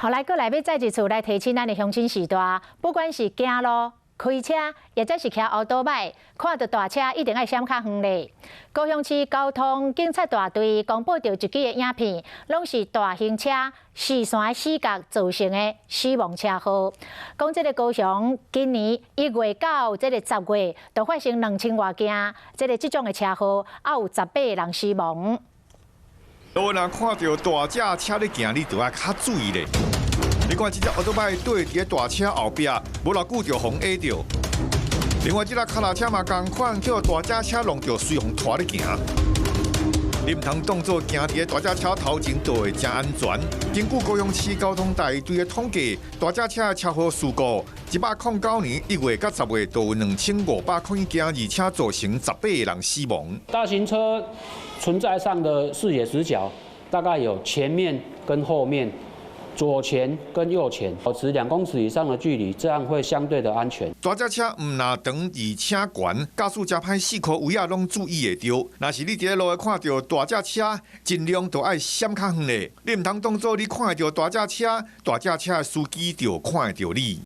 好，來，閣來欲再一次來提醒咱的鄉親序大，不管是行路、開車，抑者是騎歐多擺，看著大車一定愛閃較遠咧。高雄市交通警察大隊公布著一支的影片，攏是大型車視線死角造成的死亡車禍。講這个高雄今年1月到這个10月，就發生2000外件，這種的車禍，也有18個人死亡。路若看著大隻車咧行，你就愛較注意咧。你看這隻歐多擺對佇咧大車後壁，無偌久就予人壓著。另外，這隻跤踏車嘛仝款，予大隻車挵著，隨予拖咧行。你毋通當做行佇咧大隻車頭前就會誠安全。根據高雄市交通大隊的統計，大隻車的車禍事故，109年1月佮10月都有2501件，而且造成18個人死亡。大型車存在上的視野死角，大概有前面跟後面、左前跟右前，保持2公尺以上的距離，這樣會相對的安全。大隻車毋但長而且懸，駕駛誠歹四箍圍仔攏注意會著。若是你佇咧路看著大隻車，盡量都愛閃較遠咧。你毋通當做你看著大隻車，大隻車的司機就看會著你。